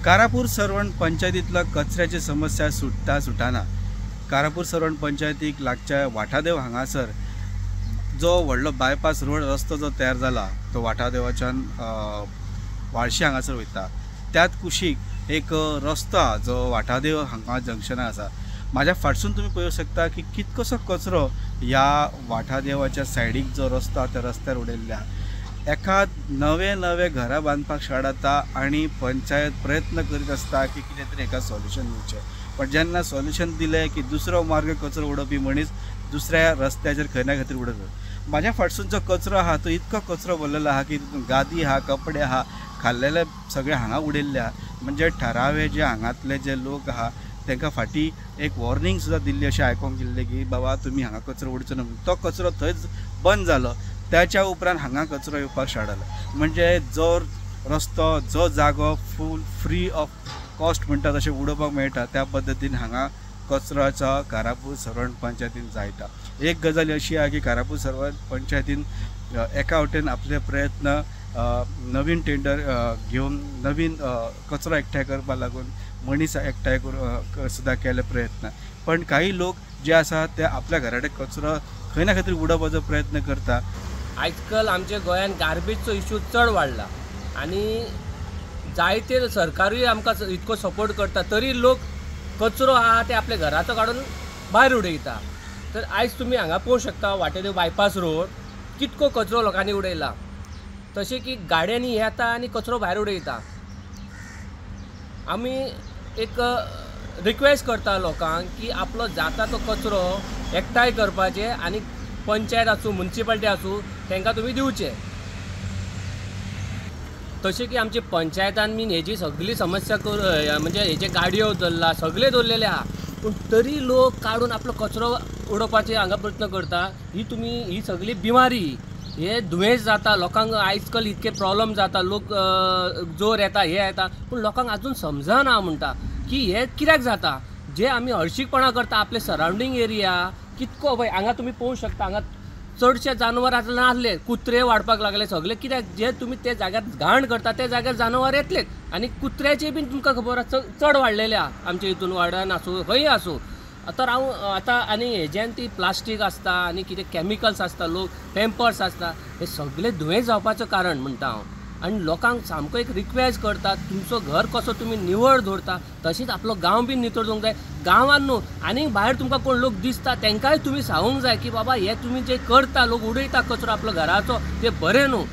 कारापूर सर्वण पंचायतीतलो कचऱ्याची समस्या सुट्टा सुटाना. कारापूर सर्वण पंचायतीक लागच्या वाठादेव हांगासर जो व्हडलो बायपास रोड रस्तो जो तयार जाला तो वाठादेवाच्यान वाळशी हांगासर वयता, त्याच कुशीक एक रस्तो आहा जो वाठादेव हांगा जंक्शनार आसा. म्हाज्या फाटसून तुमी पळोवंक शकता की कितकोसो कचरो ह्या वाठादेवाच्या सायडीक जो रस्तो आहा त्या रस्त्यार उडयल्ले आहा. एका नवे नवे घरां बांदपाक स्टार्ट जाता आनी पंचायत प्रयत्न करीत आसता की कितें तरी हेका सोल्युशन दिवचें, पण जेन्ना सोल्युशन दिलें की दुसरो मार्ग कचरो उडोवपी मनीस दुसऱ्या रस्त्याचेर खंय ना खंय तरी उडयता. म्हाज्या फाटसून जो कचरो आहा तो इतको कचरो भरलेलो आहा की तितून गादी आहा, कपडे आहा, खाल्लेले सगळे हांगा उडयल्ले आहा. म्हणजे ठरावे जे हांगातले जे लोक आहा तांकां फाटीं एक वॉर्निंग सुद्दां दिल्ली अशें आयकोंक गेल्लें की बाबा तुमी हांगा कचरो उडचो न्हू. तो कचरो थंयच बंद जालो, त्याच्या उपरांत हांगा कचरो येवपाक स्टार्ट जालो. म्हणजे जो रस्तो जो जागो फूल फ्री ऑफ कॉस्ट म्हणटा तशें उडोवपाक मेळटा त्या पद्दतीन हांगा कचऱ्याचो कारापूर सर्वण पंचायतीन जायता. एक गजाल अशी आहा की कारापूर सर्वण पंचायतीन एका वटेन आपले प्रयत्न नवीन टेंडर घेवन नवीन कचरो एकठांय करपाक लागून मनीस एकठांय करून सुद्दां केले प्रयत्न, पण काही लोक जे आसा ते आपल्या घरा कडेन कचरो खंय ना खंय तरी उडोवपाचो प्रयत्न करता. आजकाल आमच्या गोंयांत गार्बेजचो इशू चड वाडला आनी जायते सरकारूय आमकां इतको सपोर्ट करता तरी लोक कचरो आहा ते आपल्या घराचो काडून भायर उडयता. तर आयज तुमी हांगा पळोवंक शकता वाटेदेव बायपास रोड कितको कचरो लोकांनी उडयला, तशें की गाडयांनी येता आनी कचरो भायर उडयता. आमी एक रिक्वेस्ट करता लोकांक की आपलो जाता तो कचरो एकठांय करपाचे आनी पंचायत आसूं म्युनिसिपालिटी आसूं तांकां तुमी दिवचे. तशें की आमचे पंचायतान बीन हेजी सगळी समस्या म्हणजे हेजे गाडयो दवरला सगळे दवरलेले आहा, पूण तरी लोक काडून आपलो कचरो उडोवपाचे हांगा प्रयत्न करता. ही तुमी ही सगळी बिमारी हे दुयेंस जाता लोकांक, आयज काल इतके प्रॉब्लम जाता, लोक जोर येता हे येता, पूण लोकांक आजून समजना म्हणटा की हे कित्याक जाता. जे आमी हळशीकपणां करता आपले सरावंडींग एरिया कितको पळय हांगा तुमी पळोवंक शकता, हांगा चडशे जानवर आतां नासले, कुत्रे वाडपाक लागले सगळे, कित्याक जे तुमी ते जाग्यार घाण करता त्या जाग्यार जानवर येतलेच. आनी कुत्र्याचे बीन तुमकां खबर आसा चड वाडलेले आहा आमच्या हितून वाड्यान आसूं खंय आसूं. तर हांव आतां आनी हेज्यान ती प्लास्टीक आसता आनी कितें कॅमिकल्स आसता, लोक पेम्पर्स आसता, हे सगळे दुयेंस जावपाचें कारण म्हणटा हांव. आनी लोकांक सामको एक रिक्वेस्ट करता, तुमचो घर कसो तुमी निवळ दवरता तशीच आपलो गांव बी नितळ दवरूंक जाय. गांवान न्हू आनी भायर तुमकां कोण लोक दिसता तांकांय तुमी सांगूंक जाय की बाबा हे तुमी जे करता लोक उडयता कचरो आपलो घराचो ते बरें न्हू.